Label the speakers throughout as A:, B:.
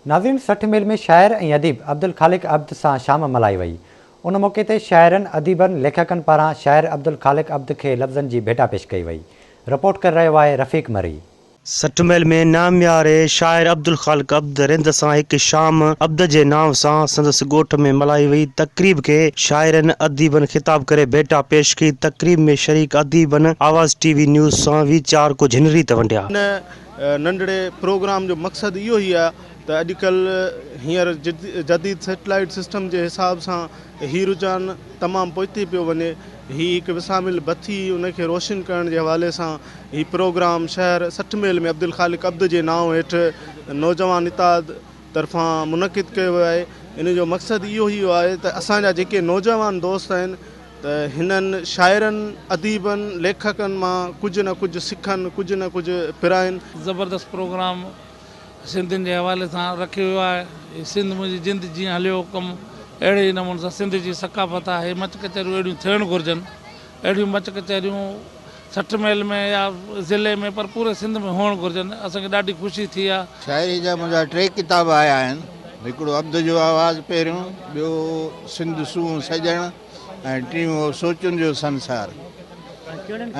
A: ناظرين 60 ميل ۾ شاعر ۽ اديب عبدالخالق عبد سان شام ملهائي وئي. ان موقعي تي شاعرن، اديبن، ليکڪن پاران شاعر عبدالخالق عبد کي لفظن جي ڀيٽا پيش ڪئي وئي. رپورٽ ڪري رهيو آهي رفيق مري.
B: 60 ميل ۾ نامياري شاعر عبدالخالق عبد رند سان هڪ شام عبد جي نانء سان سندس ڳوٺ ۾ ملهائي وئي. تقريب کي شاعرن، اديبن خطاب ڪري ڀيٽا پيش ڪئي. تقريب ۾ شريڪ اديبن آواز ٽي وي نيوز سان ويچار ڪجهه هن ريت ونڊيا.
C: هن ننڍڙي پروگرام جو مقصد اهو ئي آهي ته اڄڪلهه هينئر جديد سيٽلائيٽ سسٽم جي حساب سان هي رجحان تمام پوئتي پيو وڃي. هي هڪ وساميل بتي ان کي روشن ڪرڻ جي حوالي سان هي پروگرام شهر 60 ميل ۾ عبدالخالق عبد جي نانء هيٺ نوجوان اتحاد طرفان منعقد ڪيو ويو آهي. ان جو مقصد اهو ئي آهي ته اسان جا جيڪي نوجوان دوست آهن ته هنن شاعرن، اديبن، ليکڪن مان ڪجهه نه ڪجهه سکن، ڪجهه نه ڪجهه پرائين.
D: زبردست پروگرام سنڌين جي حوالي سان رکيو ويو آهي. هي سنڌ منهنجي جند جيئن هليو ڪم اهڙي ئي نموني سان سنڌ جي ثقافت آهي. مچ ڪچهريون اهڙيون ٿيڻ گهرجن. اهڙيون مچ ڪچهريون 60 ميل ۾ يا ضلعي ۾ پر پوري سنڌ ۾ هئڻ گهرجن. اسان کي ڏاڍي خوشي ٿي آهي.
E: شاعري جا منهنجا ٽي ڪتاب آيا آهن. هڪڙو عبد جو آواز پهريون، ٻيو سنڌ سونهن سڄڻ ۽ ٽيون هو سوچن جو سنسار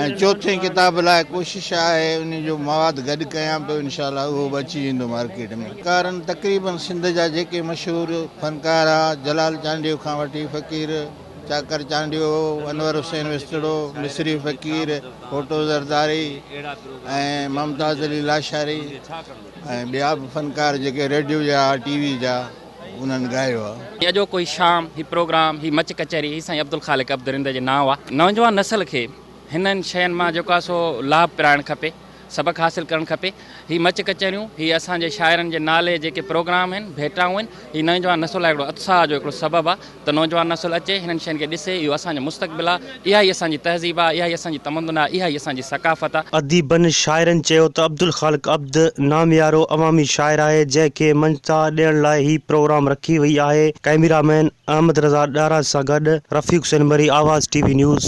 E: ۽ چوٿين ڪتاب لاء ڪوشش آهي ان جو مواد گڏ ڪيان پيو انشاء الله اهو به اچي ويندو مارڪيٽ ۾. فنڪارن تقريبن سنڌ جا جيڪي مشهور فنڪار ها جلال چانڊيو کان وٺي فقير چاڪر چانڊيو، انور حسين وسطڙو، مصري فقير، ڦوٽو زرداري ۽ ممتاز علي لاشاري ۽ ٻيا به فنڪار جيڪي ريڊيو جا ٽي وي جا انهن ڳايو آ.
F: هي اڄوڪو هي شام، هي پروگرام، هي مچ ڪچهري، هي سائين عبدالخالق عبد رند جي نانء آ. نوجوان نسل کي هنن شين مان جيڪو آ سو لاڀ پرائڻ کپي، سبق حاصل ڪرڻ کپي. هي مچ ڪچهريون، هي اسان جي شاعرن جي نالي جيڪي پروگرام آهن، ڀيٽائون آهن، هي نوجوان نسل لاء هڪڙو اتساهه جو هڪڙو سبب آ ته نوجوان نسل اچي هنن شين کي ڏسي، اهو اسان جو مستقبل آ، اها ئي اسان جي تهذيب آ، اها ئي اسان جي تمدن آ، اها ئي اسان جي ثقافت آ.
B: اديبن، شاعرن چيو ته عبدالخالق عبد ناميارو عوامي شاعر آهي، جنهن کي مڃتا ڏيڻ لاء هي پروگرام رکي وئي آهي. ڪئميرا مين احمد رضا ڏاراج سان گڏ Rafiq Hussain Marri, Awaz T V news.